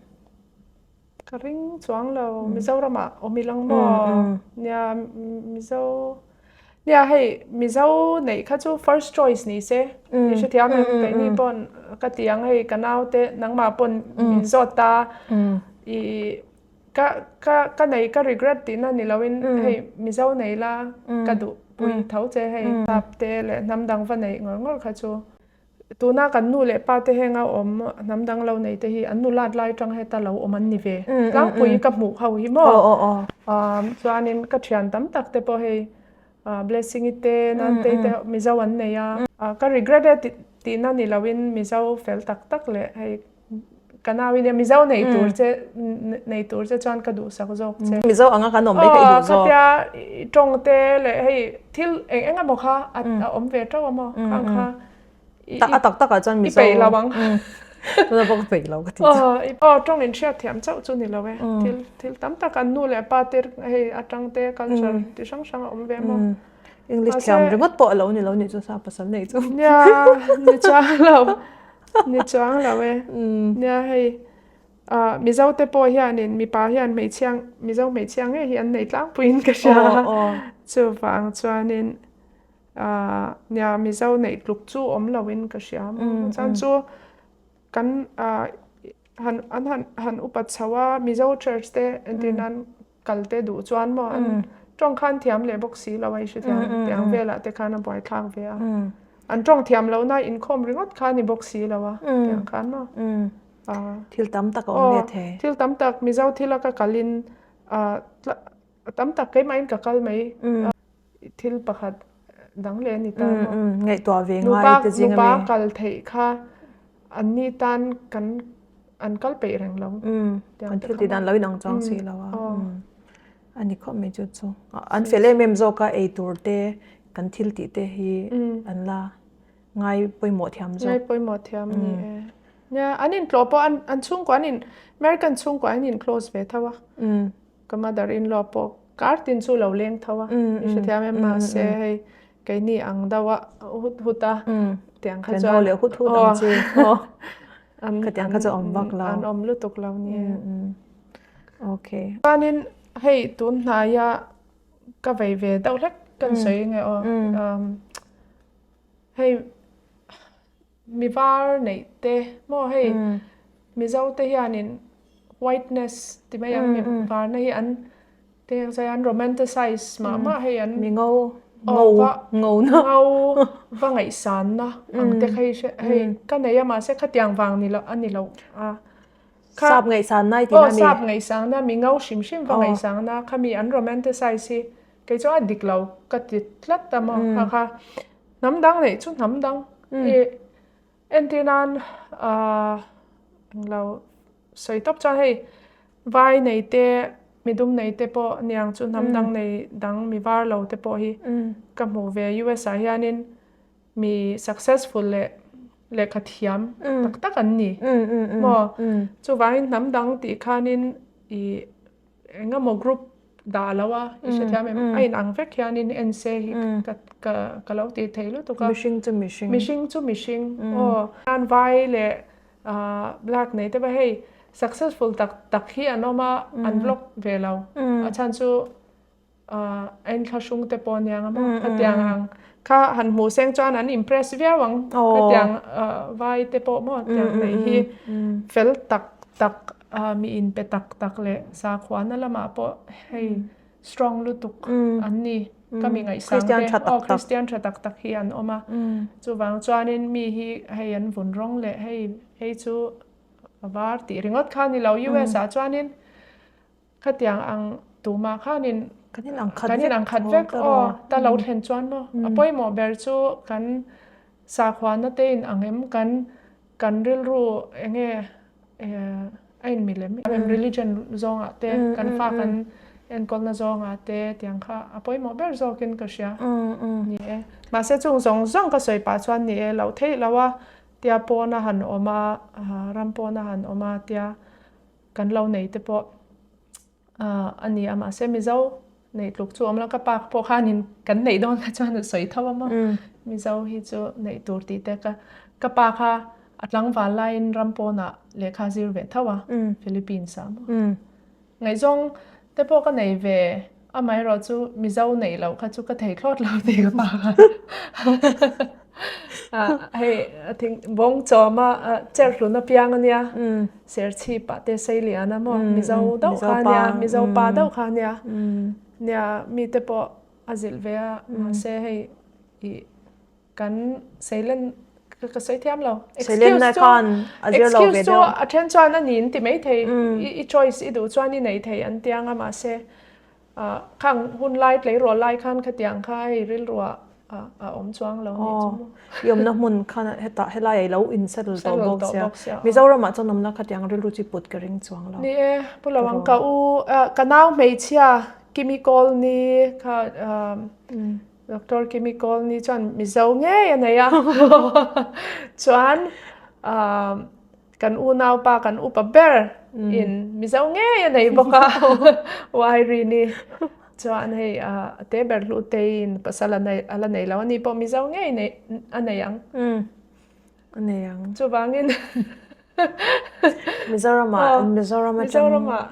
Ka ring chuang lo Mizoram ah awm ilang maw? Nia Mizo Nia hei Mizo neih kha chu first choice ni se i hrethiam em keini pawn ka ti ang hei ka nau te nangmah pawn min zawt ta i ka ka ka nei ka regret tihna ni loin hei Mizo nei la ka duh pui tho che hei sap te leh hnam dang va neih ngawr ngawr kha chu Tuna kan nu leh pa te henga awm hnam dang lo nei te hi an nu lat lai atang heta lo awm an ni ve. Tlangpui ka hmuh ho hi maw? Chuanin ka thian tam tak te pawh hei Blessing-i te, Nantei te Mizo an nei a. Ka regret e tihna ni loin Mizo fel tak tak leh hei Ka nau in Mizo nei tur che nei tur che chuan ka duhsak zawk che. Mizo anga kan awm mai kha i duh zawk. Khatia tawng te leh hei thil eng eng emaw kha a awm ve teuh a maw khang kha. A tak tak ah chuan Mizo. I peih lo ang. Tuna pawh ka peih lo ka ti chu. Aw tawng in hriat thiam chauh chu ni lo e. Thil thil tam tak an nu leh pa te hei atang te culture ti hrang hrang a awm ve maw. English thiam ringawt pawh a lo ni lo nih chu sa pasal nei chu. Nia ni chuang lo. Ni chuang lo e. Nia hei Mizo te pawh hianin mipa hian hmeichhia Mizo hmeichhia ngei hi an nei tlangpuiin ka hria. Chuvang chuanin nia Mizo neih tluk chu awm loin ka hria. Chuan chu kan han an han han upat chho a Mizo church te entir nan kal te duh chuan maw an tawng khan thiam leh bawk si lo a i hrethiam tiang velah te khan a buaithlak ve a an tawng thiam loh na inkhawm ringawt kha ni bawk si lo a tiang khan maw thil tam tak a awm ve thei thil tam tak Mizo thila ka kalin tam tak keimahin ka kal mai thil pakhat dang leh a ni ta maw? Ngaihtuah ve ngai te zing a mi. Nupa kal theih kha an ni tan kan an kal peih reng lo. An thil tih dan lo inang chuang si lo a. A ni khawp mai chu chu. An fel em em zawk a ei tur te kan thil tih te hi an la ngai pawimawh thiam zawk. Ngai pawimawh thiam ni e. Nia an intlawh pawh an chhungkua an in American chhungkua an in close ve tho a. Ka mother in law pawh kar tin chu lo leng tho a, i hrethiam em mahse hei keini ang deuh a hut hut a tiang kha chuan leh hut hut ang chi an khatiang kha chu awm vak lo an awm lutuk lo ni okay chuanin hei tun hnaia ka vei ve deuh hlek. kan sawi nge aw. Hei mi var neih te maw hei Mizo te hianin whiteness ti mai ang mi varna hi an te ang sawi an romanticize mah mah hei an Mi ngo ngo ngo na ngo va ngaihsanna ang te kha hi hei ka nei a mahse khatiang vang ni lo a ni lo a. Kha Sap ngaihsanna i tina mi? Aw sap ngaihsangna mi ngo hrim hrim va ngaihsangna kha mi an romanticize hi kei chu a dik lo ka ti tlat a maw kha kha hnam dang neih chu hnam dang i entir nan ahh englo sawi tawp chuan hei vai nei te midum nei te pawh niang chu hnam dang nei dang mi var lo te pawh hi ka hmuh ve US ah hianin Mi successful leh lehkha thiam tak tak an ni maw? Chuvangin hnam dang tih khanin i engemaw group dah lo a, i hrethiam em? A inang vek hianin en se hi ka ka ka lo tih thei lutuk a. Mihring chu mihring. Mihring chu mihring aw. Khan vai leh black nei te pawh hei successful tak tak hi an awm a, an vlog ve lo. A chhan chu a inthlahrung te pawh aniang a maw khatiang ang kha han hmuh seng chuan an impress viau ang khatiang vai te pawh maw tiang neih hi fel tak tak mi inpe tak tak leh sakhuana lamah pawh hei strong lutuk an ni ka mi ngaihsang te aw Christian tha tak tak hi an awm a chuvang chuanin mi hi hei an vun rawng leh hei hei chu a var tih ringawt kha a ni lo US ah chuanin Khatiang ang tumah khanin kan in ang khat kan in ang khat vek aw ta lo thlen chuan maw a pawimawh ber chu kan sakhuana te in ang em kan kan rilru enge a in milem em religion zawngah te kan fa kan enkawlna zawngah te tiang kha a pawimawh ber zawkin ka hria ni e mahse chung zawng zawng ka sawi pah chuan ni e loh theih lo a tia pawna han awm a ram pawna han awm a tia Kan lo nei te pawh a ni a mahse Mizo neih tluk chu awm lo ka pa pawh khanin kan neih dawn kha chuan a sawi tho a maw Mizo hi chu neih tur tih te ka ka pa kha a tlangval laiin ram pawnah lehkha zir ve tho a Philippines ah maw ngaihzawng te pawh ka nei ve Amaherawh chu Mizo neih loh kha chu ka thei thlawt lo tih ka pa khan hei thing bawng chawma cherhlun apiang ania serchhip ah te seilian a maw Mizo deuh kha ania Mizo pa deuh kha ania nia mite pawh a zilh ve a mahse hei ih Kan seilen ka sawi thiam lo. Seilenna khan a zir lo ve deuh. Excuse chu a then chuan a ni an ti mai thei. I choice i duh chuan i nei thei an ti ang a mahse khang hun lai tleirawl lai khan khatiang kha hei rilruah a awm chuang lo nih chu maw. I awmna hmun khan hetah helai ah i lo in settle tawh bawk sia. Mizoramah chuan awmna khatiang rilru chi put ka ring chuang lo. Ni e, pu lo ang ka u ka nau hmeichhia Kimi Kawlni kha Doctor Kimi Kawlni chuan Mizo ngei a nei a. Chuan kan unaupa kan upa ber in Mizo ngei a nei bawk a. Wairini chuan hei a te ber Hlutei in pasal a la nei lo a ni pawh Mizo ngei a nei ang. A nei ang. Chuvangin Mizoram ah Mizoram atang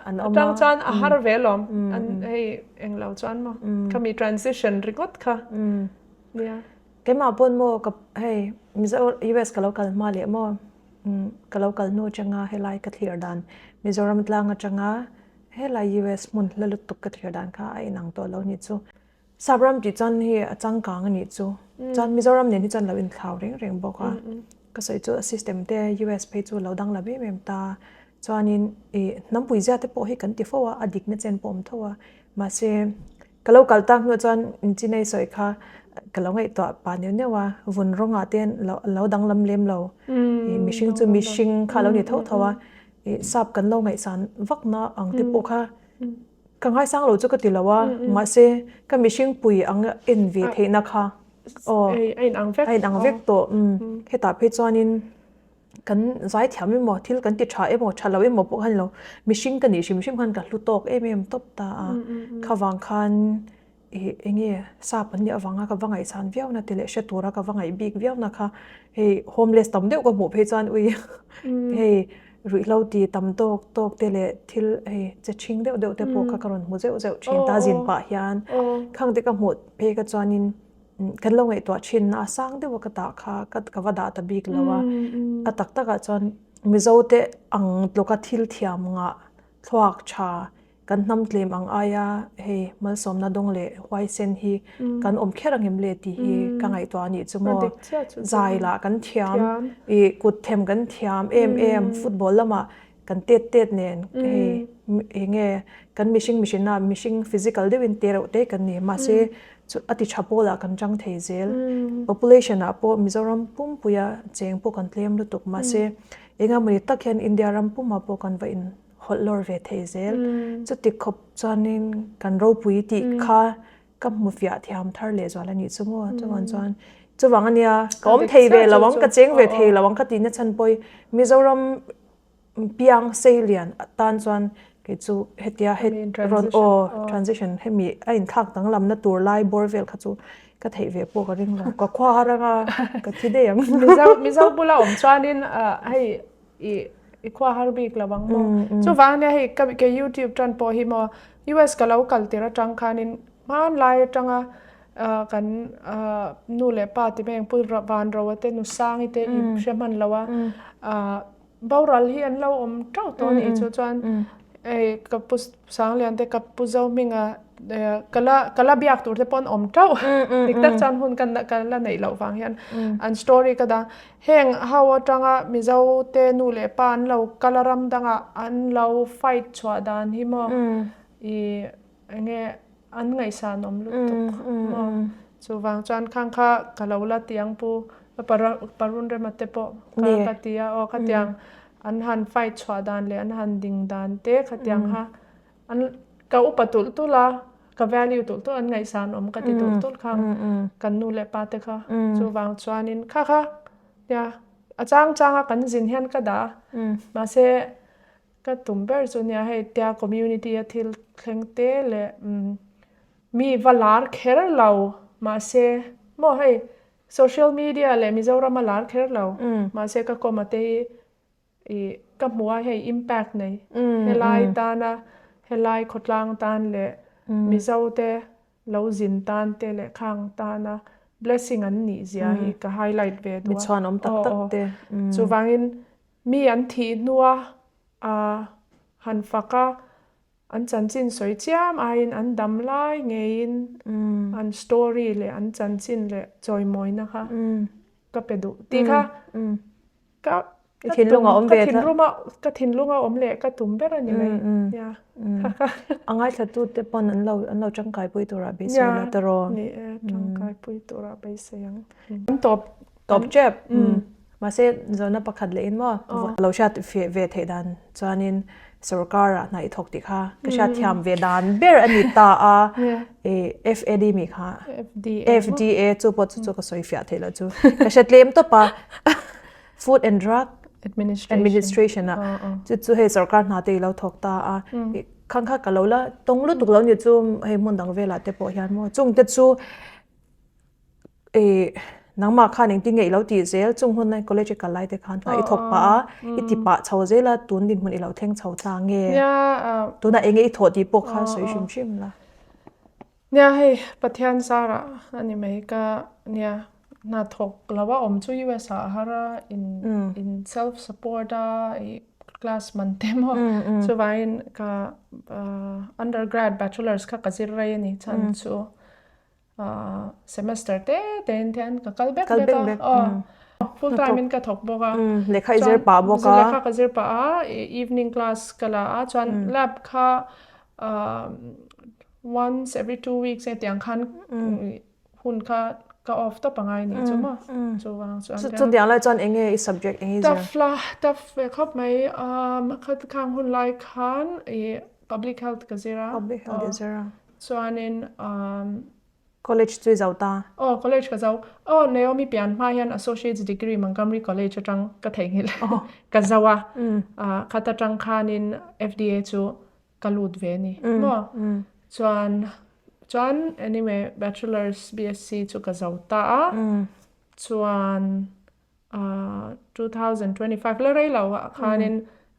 an awm a. Atang chuan a har ve lawm. An hei englo chuan maw. Khami transition ringawt kha. Nia. Keimah pawn maw ka hei Mizo US ka lo kal hma leh maw ka lo kal hnu atanga helai ka thlir dan Mizoram tlang atanga helai US hmun hla lutuk ka thlir dan kha a inang tawh lo ni chu. Sapram tih chuan hei a changkang a nih chu. Chuan Mizoram nen hi chuan lo inthlau reng reng bawk a. Ka sawi chu a system te US phei chu lo danglam em em ta. Chuanin ih hnampui zia te pawh hi kan ti fo a, a dikna chen pawh a awm tho a. Mahse ka lo kal tak hnuah chuan Chinei sawi kha ka lo ngaihtuah pah neuh neuh a, vun rawngah te lo danglam lem lo. Ih mihring chu mihring kha a lo ni tho tho a. Ih sap kan lo ngaihsan vakna ang te pawh kha Ka ngaisang lo chu ka ti lo a, mahse ka mihring pui ang en ve theihna kha aw a inang vek a inang vek tawh. Hetah phei chuanin kan zaithiam emaw thil kan ti tha emaw tha lo emaw pawh kha ni lo, mihring ka nih hrim hrim khan ka hlu tawk em em tawp ta a, khavang khan ih eng nge sap an nih avanga ka va ngaihsan viau na ti leh hre tura ka va ngaih bik viau na kha hei homeless tam deuh ka hmuh phei chuan ui hei. Ruihhlo ti tam tawk tawk te leh thil hei che ṭhing deuh deuh te pawh kha ka rawn hmu zeuh zeuh ṭhin ta zin pah hian. Khang te ka hmuh phei kha chuanin kan lo ngaihtuah ṭhin a sang deuh a ka tah kha ka va dah ta bik lo a. A tak takah chuan Mizo te ang tluka thil thiam ngah thluak ṭha Kan hnam tlem ang aia hei malsawmna dawng leh huaisen hi kan awm kher angem le tih hi ka ngaihtuah a nih chu maw. Zai lah kan thiam, i kut them kan thiam em em, football lamah kan tet tet nen hei enge kan mihring mihrinna mihring physical deuhin te reuh te kan ni mahse chu a ti tha pawlah kan chang thei zel. Population ah pawh Mizoram pumpuia cheng pawh kan tlem lutuk mahse engamawni tak hian India ram pumah pawh kan va in hawlh lawr ve thei zel. Chuti khawp chuanin kan ropui tih kha ka hmu fiah thiam thar leh zual a nih chu maw. Chuvang chuan chuvang ania ka awm thei ve lo ang, ka cheng ve thei lo ang ka tihna chhan pawh hi Mizoram piang seilian atan chuan kei chu hetia rawn aw transition hemi a inthlak danglamna tur lai bawr vel kha chu ka theih ve pawh ka ring lo. Ka khua har anga ka thi daih ang. Mizo bula awm chuanin hei i i khua har bik lo ang maw. Chuvang ania hei ka ke youtube tan pawh hi maw US ka lo kal tir atang khanin hmanlai atanga kan nu leh pa ti mai ang pu Vanroa te nu Sangi te i hre hman lo a boral hi an lo awm teuh tawh a nih chu chuan hei ka pu Sanglian te ka pu Zohminga ka la ka la biak tur te pawh an awm teuh dik tak chuan hun ka la neih loh vang hian an story ka dah Heng ho atanga Mizo te nu leh pa an lo kal a ram dangah an lo fight chhuah dan hi maw i enge an ngaihsan awm lutuk maw chuvang chuan khang kha ka lo la ti ang pu Parun Rema te pawh kha ka ti a aw khatiang an han fight chhuah dan leh an han ding dan te khatiang kha An ka upa tulh tulh a, ka value tulh tulh an ngaihsan awm ka ti tulh tulh kha kan nu leh pa te kha. Chuvang chuanin kha kha nia a chang changa kan zin hian ka dah a, mahse ka tum ber chu nia hei tia community a thil thleng te leh mi va lar kher lo mahse maw hei social media leh Mizoram a lar kher lo mahse ka kawm a te hi I ka hmu a hei impact nei helai tana helai khawtlang tan leh Mizo te lo zin tan te leh khang tana blessing an nih zia hi ka highlight ve duh a. Mi chhuan awm tak tak te. Chuvangin mi an thih hnua han fak a an chanchin sawi chiam aiin an dam lai ngeiin an story leh an chanchin leh chawimawina kha ka pe duh tih kha Ka I thinlung a awm ve tlat. Ka thinlung a awm leh ka tum ber a ni mai. Nia. A ngaithlatute pawn an lo an lo tangkaipui turah beisei lo ta raw. Ni e, tangkaipui turah beisei ang. An tawp. Tawp tep. Mahse zawhna pakhat leh in maw lo hriat ve theih dan chuanin sorkar ah hna i thawk tih kha ka hriat thiam ve dan ber a ni ta a. FAD mi kha FDA chu pawh chu chu ka sawi fiah theih loh chu ka hre tlem tawp a Food and Drug Administration a chu chu hei sorkar hna te i lo thawk ta a khang kha ka lo la tawng lutuk lo ni chu hei hmun dang velah te pawh hian maw chung te chu I nangmah khan engtin nge i lo tih zel chung hun lai college i kal lai te khan hna i thawk pah a i ti pah chho zel a tun dinhmun i lo thleng chho ta nge tunah enge i thawh tih pawh kha sawi hrim hrim la. Nia hei Pathian zarah a ni mai ka nia hna thawk lo a awm chu US ah a har a in in self support a i class man te maw chuvangin ka undergrad bachelors kha ka zir rei a ni chhan chu. Semester te te in hian ka kal bek bek a aw full time in ka thawk bawk a lehkha i zir pah bawk a lehkha ka zir pah a evening class ka la a chuan lab kha once every 2 weeks e tiang khan hun kha ka off tawp angai nih chu maw chuvang chuan chu tiang lai chuan enge i subject enge i zir tough la tough ve khawp mai khang hun lai khan i public health ka zir a public health i zir a Chuanin umm. College chu i zo ta? Aw, college ka zo. Aw, Naomi pian hma hian Associate's degree Montgomery College atang ka theihnghilh ka zo a. Khat atang khanin FDA chu ka lut ve ni maw? Chuan chuan anyway Bachelor's BSc chu ka zo ta a. Chuan 2025 la rei lo ah khanin.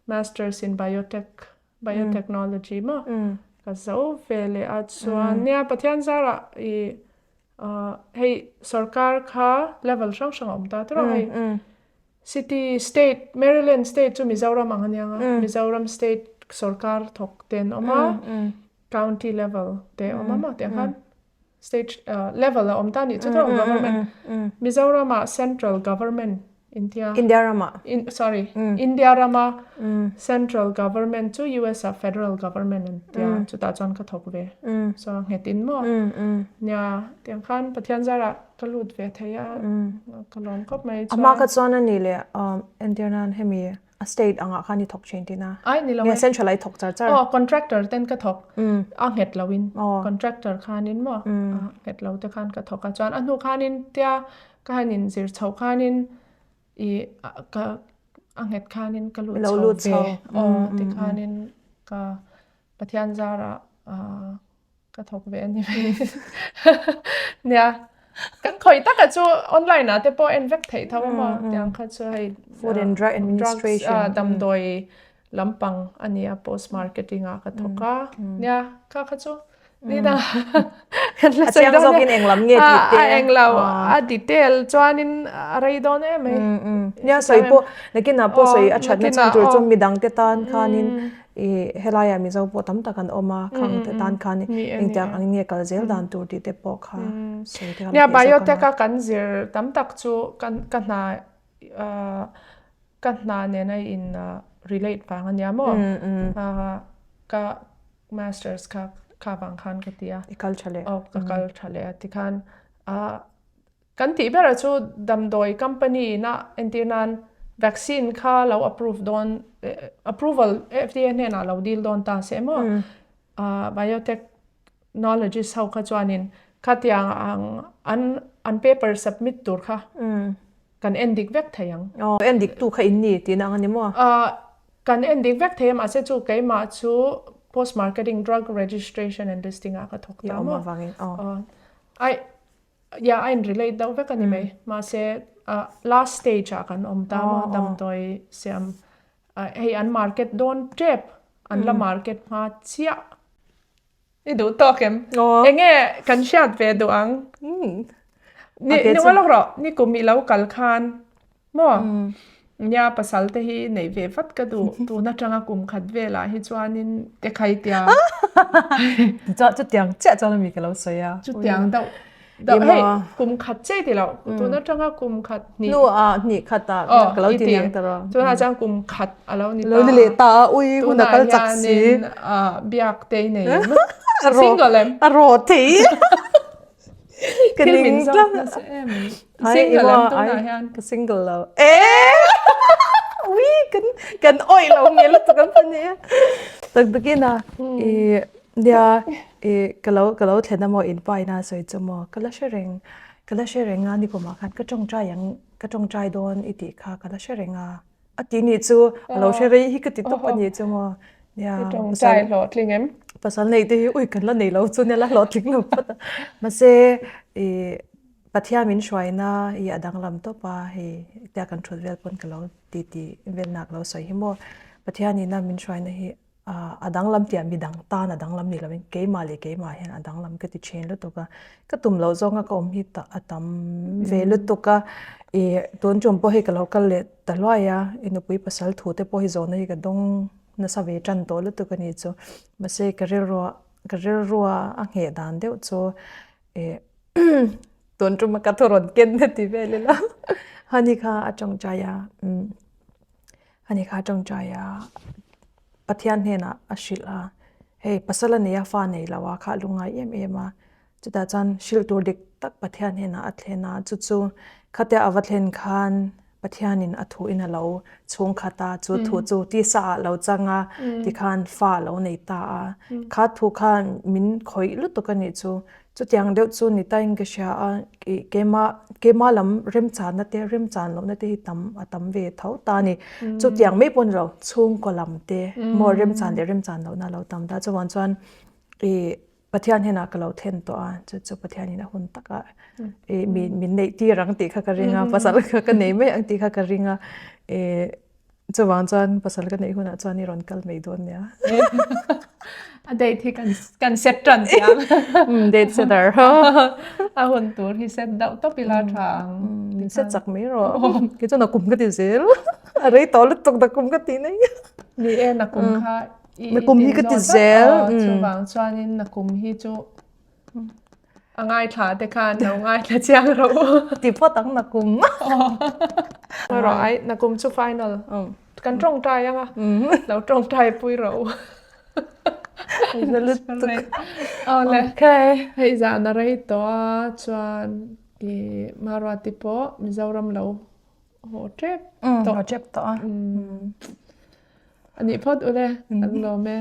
Masters in Biotech, Biotechnology maw ka zo ve leh a chuan nia Pathian zarah i hei sorkar kha level hrang hrang a awm ta tawrh a hei city state Maryland state chu Mizoram ang a nia nga Mizoram state sorkar thawk te an awm a county level te a awm a maw tiang khan state level a awm ta nih chu tawrh government Mizoram ah central government India India rama sorry India rama central government chu US ah federal government an tia chutah chuan ka thawk ve so a nghet in maw nia tiang khan Pathian zarah ka lut ve thei a ka lawm khawp mai chuan ama kha chuan ani leh entir nan hemi a state angah khan i thawk thin tihna ai ni lo nge central ah i thawk char char aw contractor ten ka thawk a nghet lo in contractor khanin maw a nghet lo te khan ka thawk a chuan a hnu khanin tia Ka han inzir chhoh khanin i ka a nghet khanin ka lut chho ve. Aw tikhanin ka Pathian zarah ka thawk ve a ni mai. Nia, kan khawih taka chu online ah te pawh en vek theih tho a maw tiang kha chu hei Food and Drug Administration damdawi lampang a nia post marketing ah ka thawk a. Nia, kha kha chu Ni dang kan la sawi dawn zawkin eng lam nge tih te. A eng lo a detail chuanin a rei dawn em mai. Nia sawi pawh nakinah pawh sawi a thatna chhan tur chu midang te tan khanin i helaiah Mizo pawh tam tak an awm a khang te tan khan engtiang ang nge kal zel dan tur tih te pawh kha sawi te kha Nia biotech a kan zir tam tak chu kan ka hna ka hna nena in relate vang ania maw ka Masters kha kha vang khan ka ti a. I kal tha leh. Aw ka kal tha leh a tikhan a kan tih berah chu damdawi company ina entir nan vaccine kha lo approve dawn approval FDA hnenah lo deal dawn ta se emaw a biotechnologist ho kha chuanin khatiang ang an an paper submit tur kha Kan en dik vek thei ang. Aw, en dik tu kha in ni tihna ang a ni maw? Aw, kan en dik vek thei a, mahse chu keimah chu post marketing drug registration and listing ah ka thawk ta maw? I awm avangin, aw. Aw, ai, ya a in relate deuh vek a ni mai, mahse last stage ah kan awm ta maw, damdawi siam, hei an market dawn tep, an la market hma chiah. I duh tawk em? Enge kan hriat ve duh ang? Ni ni lawk rawh, ni kum i lo kal khan maw? Nia pasal te hi neih ve vat ka duh, tun atanga kum khat velah hi chuanin te khai tia. Chutiang chiah chuan ami ka lo sawi a. Chutiang deuh. Deuh hei kum khat che ti lo tun atanga kum khat hnih hnu ah hnih khat ah ka lo ti niang ta ro tunah chuan kum khat a lo ni ta lo ni leh ta a ui hun a kal chak si biak te i nei em single em a ro thei ka ning tlat single em tunah hian ka single lo e ui kan kan oi lo nge lutuk an pani tak takin a i Nia, i ka lo ka lo thlen a maw in pa ina sawi chu maw ka la hre reng ka la hre reng a nikumah khan ka tawngtai ang ka tawngtai dawn i tih kha ka la hre reng a a ti nih chu a lo hre rei hi ka ti tawp a nih chu maw nia i tawngtai hlawhtling em pasal nei te hi ui kan la nei lo chu nia la hlawhtling lo phawt a mahse i Pathian min hruaina i a danglam tawp a hei tia kan thut vel pawn ka lo ti ti velna ka lo sawi hi maw Pathian ina min hruaina hi a danglam tih ah midang tan a danglam ni lovin keimah leh keimah hian a danglam ka ti thin lutuk a, ka tum loh zawnga ka awm hi a tam ve lutuk a, ih tun tum pawh hi ka lo kal leh ta hluai a, i nupui pasal thu te pawh hi zawhna hi ka dawng nasa ve tan tawh lutuk a ni chu, mahse ka rilrua ka rilrua a ngheh dan deuh chu ih tun tuma ka thu rawn ken na ti vel ila hani kha a tawngtai a umm. Ani kha tawngtai a, Pathian hnenah a hrilh a, hei pasal a nei a, fa nei lo a, kha a lungngai em em a, chutah chuan hrilh tur dik tak Pathian hnenah a thlen a, chu chu khatia a va thlen khan Pathianin a thu in a lo chhung khat a, chu thu chu tisa ah lo chang a, tikhan fa a lo nei ta a, kha thu khan min khawih lutuk a nih chu. Chutiang deuh chu ni tain ka hria a, ih keimah keimah lam remchanna te remchan lohna te hi tam a tam ve tho ta a ni. Chutiang mai pawh ni lo chhungkaw lam te maw remchan leh remchan lohna a lo tam ta. Chuvang chuan ih Pathian hnenah ka lo thlen tawh a, chu chu Pathianin a hun takah ih min min neih tir ang tih kha ka ring a, pasal kha ka nei mai ang tih kha ka ring a ih. Chuvang chuan pasal ka neih hunah chuan i rawn kal mai dawn nia. A date hi kan kan set tan chiang. Um date set ar. A hun tur hi set deuh tawp ila tha ang. Min set chak mai rawh. Kei chuan a kum ka ti zel. A rei tawh lutuk na kum ka ti nei. Ni e na kum kha i Na kum hi ka ti zel. Chuvang chuanin na kum hi chu A ngaithla te khan lo ngaithla chiang rawh u. Ti phawt ang nakum. Rawh ai nakum chu final. Kan tawngtai anga lo tawngtai pui rawh u. Awle. Okay. Hei zan a rei tawh a chuan i Maruati pawh Mizoram lo haw tep tawh. Haw tep tawh a. Anih phawt ule an lawm e.